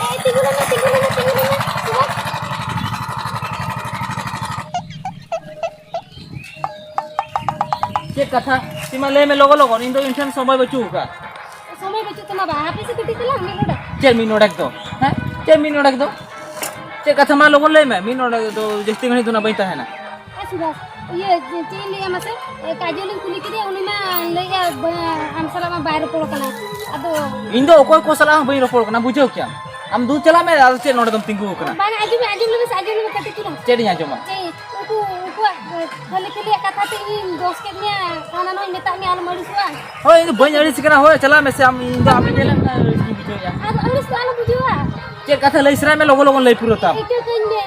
ᱮ, ᱛᱤᱸᱜᱩ ᱞᱮᱢᱮ, ᱛᱤᱸᱜᱩ ᱞᱮᱢᱮ, ᱛᱤᱸᱜᱩ ᱞᱮᱢᱮ᱾ ᱪᱮᱫ ᱠᱟᱛᱷᱟ? ᱥᱤᱢᱟ, ᱞᱟᱹᱭ ᱢᱮ ᱞᱚᱜᱚᱱ ᱞᱚᱜᱚᱱ, ᱤᱧ ᱫᱚ ᱤᱧ ᱴᱷᱮᱱ ᱥᱚᱢᱚᱭ ᱵᱟᱹᱪᱩᱜ ᱟᱠᱟᱫ᱾ ᱥᱚᱢᱚᱭ ᱵᱟᱹᱪᱩᱜ ᱛᱟᱢᱟ ᱵᱟ, ᱦᱟᱯᱮ ᱥᱮ ᱠᱟᱹᱴᱤᱡ ᱛᱟᱞᱟᱝ, ᱢᱤᱫ ᱱᱚᱰᱮ᱾ ᱪᱮᱫ ᱢᱤᱫ ᱱᱚᱰᱮᱠ ᱫᱚ? ᱦᱮᱸ? ᱪᱮᱫ ᱢᱤᱫ ᱱᱚᱰᱮᱠ ᱫᱚ? ᱪᱮᱫ ᱠᱟᱛᱷᱟ ᱢᱟ ᱞᱚᱜᱚᱱ ᱞᱟᱹᱭ ᱢᱮ, ᱢᱤᱫ ᱱᱚᱰᱮᱠ ᱫᱚ ᱡᱟᱹᱥᱛᱤ ᱜᱷᱟᱹᱲᱤᱡ ᱫᱚ ᱱᱟᱜ ᱵᱟᱹᱧ ᱛᱟᱦᱮᱱᱟ᱾ ᱮ ᱥᱩᱵᱷᱟᱥ, ᱤᱭᱟᱹ, ᱪᱮᱫ ᱤᱧ ᱞᱟᱹᱭᱟ ᱢᱟᱥᱮ? ᱮ, ᱠᱟᱡᱚᱞᱤᱧ ᱠᱩᱞᱤ ᱠᱮᱫᱮᱭᱟ, ᱩᱱᱤ ᱢᱟ ᱞᱟᱹᱭᱮᱜᱼᱟ, ᱵᱟ-, ᱟᱢ ᱥᱟᱞᱟᱜ ᱢᱟ ᱵᱟᱭ ᱨᱚᱯᱚᱲ ᱠᱟᱱᱟ᱾ ᱟᱫᱚ ᱤᱧ ᱫᱚ ᱚᱠᱚᱭ ᱠᱚ ᱥᱟᱞᱟᱜ ᱦᱚᱸ ᱵᱟᱹᱧ ᱨᱚᱯᱚᱲ ᱠᱟᱱᱟ, ᱵᱩᱡᱷᱟᱹᱣ ᱠᱮᱭᱟᱢ᱾ ᱟᱢ ᱫᱩ ᱪᱟᱞᱟᱜ ᱢᱮ, ᱟᱫᱚ ᱪᱮᱫ ᱱᱚᱰᱮ ᱫᱚᱢ ᱛᱤᱸᱜᱩ ᱟᱠᱟᱱᱟ? ᱵᱟᱝ, ᱟᱸᱡᱚᱢ ᱢᱮ, ᱟᱸᱡᱚᱢ ᱞᱮᱢᱮ ᱥᱮ, ᱟᱸᱡᱚᱢ ᱞᱮᱢᱮ ᱠᱟᱹᱴᱤᱡ ᱪᱩᱞᱩᱝ᱾ ᱪᱮᱫ ᱤᱧ ᱟᱸᱡᱚᱢᱟ? ᱪᱮᱫ, ᱩᱱᱠᱩ, ᱩᱱᱠᱩᱣᱟᱜ, ᱮ, ᱠᱷᱟᱹᱞᱤ ᱠᱷᱟᱹᱞᱤᱭᱟᱜ ᱠᱟᱛᱷᱟ ᱛᱮ ᱤᱧ ᱫᱚᱥ ᱠᱮᱫ ᱢᱮᱭᱟ, ᱦᱟᱱᱟ ᱱᱚᱣᱟᱧ ᱢᱮᱛᱟᱜ ᱢᱮᱭᱟ, ᱟᱞᱚᱢ ᱟᱹᱲᱤᱥᱚᱜᱼᱟ᱾ ᱦᱳᱭ, ᱤᱧ ᱫᱚ ᱵᱟᱹᱧ ᱟᱹᱲᱤᱥ ᱠᱟᱱᱟ᱾ ᱦᱳᱭ, ᱪᱟᱞᱟᱜ ᱢᱮᱥᱮ ᱟᱢ, ᱤᱧ ᱫᱚ ᱟᱢ ᱧᱮᱞᱮᱫ ᱢᱮ ᱟᱹᱲᱤᱥ ᱜᱤᱧ ᱵᱩᱡᱷᱟᱹᱣᱮᱫᱼᱟ᱾ ᱟᱫᱚ ᱟᱹᱲᱤᱥ ᱫᱚ ᱟᱞᱚᱢ ᱵᱩᱡᱷᱟᱹᱣᱟ᱾ ᱪᱮᱫ ᱠᱟᱛᱷᱟ ᱞᱟᱹᱭ ᱥᱟᱱᱟᱭᱮᱫ ᱢᱮ, ᱞᱚᱜᱚᱱ ᱞᱚᱜᱚᱱ ᱞᱟᱹᱭ ᱯᱩᱨᱟᱹᱣ ᱛᱟᱢ᱾ ᱤᱠᱟᱹ ᱠᱟᱹᱧ ᱢᱮ᱾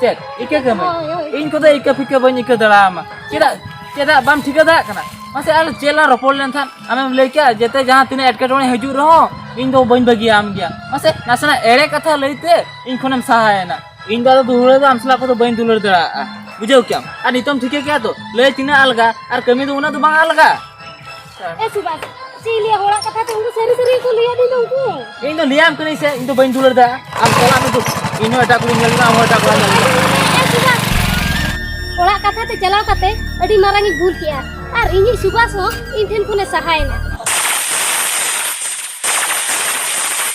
ᱪᱮᱫ? ᱤᱠᱟᱹ ᱠᱟᱹᱢᱟᱹᱧ? ᱦᱳᱭ, ᱦᱳᱭ᱾ ᱤᱧ ᱠᱚᱫᱚ ᱤᱠᱟᱹ ᱯᱷᱤᱠᱟᱹ ᱵᱟᱹᱧ ᱤᱠᱟᱹ ᱫᱟᱲᱮᱭᱟᱢᱟ᱾ ᱪᱮᱫᱟᱜ, ᱪᱮᱫᱟᱜ ᱵᱟᱢ ᱴᱷᱤᱠᱟᱹ ᱫᱟᱲᱮᱭᱟᱜ ᱠᱟᱱᱟ? ᱢᱟᱥᱮ, ᱟᱞᱮ ᱪᱮᱫ ᱞᱟᱝ ᱨᱚᱯᱚᱲ ᱞᱮᱱᱠᱷᱟᱱ ᱟᱢᱮᱢ ᱞᱟᱹᱭ ᱠᱮᱭᱟ, ᱡᱮᱛᱮ ᱡᱟᱦᱟᱸ ᱛᱤᱱᱟᱹᱜ ᱮᱴᱠᱮᱴᱚᱬᱮ ᱦᱤᱡᱩᱜ ᱨᱮᱦᱚᱸ ᱤᱧ ᱫᱚ ᱵᱟᱹᱧ ᱵᱟᱹᱜᱤᱭᱟᱢ ᱜᱮᱭᱟ᱾ ᱢᱟᱥᱮ, ᱱᱟᱥᱮᱱᱟᱜ ᱮᱲᱮ ᱠᱟᱛᱷᱟ ᱞᱟᱹᱭᱛᱮ ᱤᱧ ᱠᱷᱚᱱᱮᱢ ᱥᱟᱦᱟᱭᱮᱱᱟ᱾ ᱤᱧ ᱫᱚ ᱟᱫᱚ ᱫᱩᱞᱟᱹᱲ ᱫᱚ ᱟᱢ ᱥᱟᱞᱟᱜ ᱠᱚᱫᱚ ᱵᱟᱹᱧ ᱫᱩᱞᱟᱹᱲ ᱫᱟᱲᱮᱭᱟᱜᱼᱟ, ᱵᱩᱡᱷᱟᱹᱣ ᱠᱮᱭᱟᱢ᱾ ᱟᱨ ᱱᱤᱛᱚᱜ ᱮᱢ ᱴᱷᱤᱠᱟᱹ ᱠᱮᱭᱟ ᱛᱚ, ᱞᱟᱹᱭ ᱛᱤᱱᱟᱹᱜ ᱟᱞᱜᱟ ᱟᱨ ᱠᱟᱹᱢᱤ ᱫᱚ ᱩᱱᱟᱹᱜ ᱫᱚ ᱵᱟᱝ ᱟᱞᱜᱟ᱾ ᱮ ᱥᱩᱵᱷᱟᱥ, ᱪᱮᱫ ᱤᱧ ᱞᱟᱹᱭᱟ, ᱦᱚᱲᱟᱜ ᱠᱟᱛᱷᱟ ᱛᱮ ᱩᱱᱠᱩ ᱥᱟᱹᱨᱤ ᱥᱟᱹᱨᱤ ᱜᱮᱠᱚ ᱞᱟᱹᱭᱟ ᱫᱤᱧ ᱫᱚ ᱩᱱᱠᱩ᱾ ᱤᱧ ᱫᱚ ᱞᱟᱹᱭᱟᱢ ᱠᱟᱹᱱᱟᱹᱧ ᱥᱮ, ᱤᱧ ᱫᱚ ᱵᱟᱹᱧ ᱫᱩᱞᱟᱹᱲ ᱫᱟ᱾ ᱟᱢ ᱪᱟᱞᱟᱜ ᱢᱮ ᱛᱚ, ᱤᱧ ᱦᱚᱸ ᱮᱴᱟᱜ ᱠᱩᱲᱤᱧ ᱧᱮᱞ ᱠᱚᱣᱟ, ᱟᱢ ᱦᱚᱸ ᱮᱴᱟᱜ ᱠᱚᱲᱟᱢ ᱧᱮᱞ ᱠᱚᱣᱟ᱾ ᱮ ᱥᱩᱵᱷᱟᱥ, ᱦᱚᱲᱟᱜ ᱠᱟᱛᱷᱟ ᱛᱮ ᱪᱟᱞᱟᱣ ᱠᱟᱛᱮ ᱟᱹᱰᱤ ᱢᱟᱨᱟᱝ ᱤᱧ ᱵᱷᱩᱞ ᱠᱮᱜᱼᱟ, ᱟᱨ ᱤᱧᱤᱡ ᱥᱩᱵᱷᱟᱥ ᱦᱚᱸ ᱤᱧ ᱴᱷᱮᱱ ᱠᱷᱚᱱᱮ ᱥᱟᱦᱟᱭᱮᱱᱟ᱾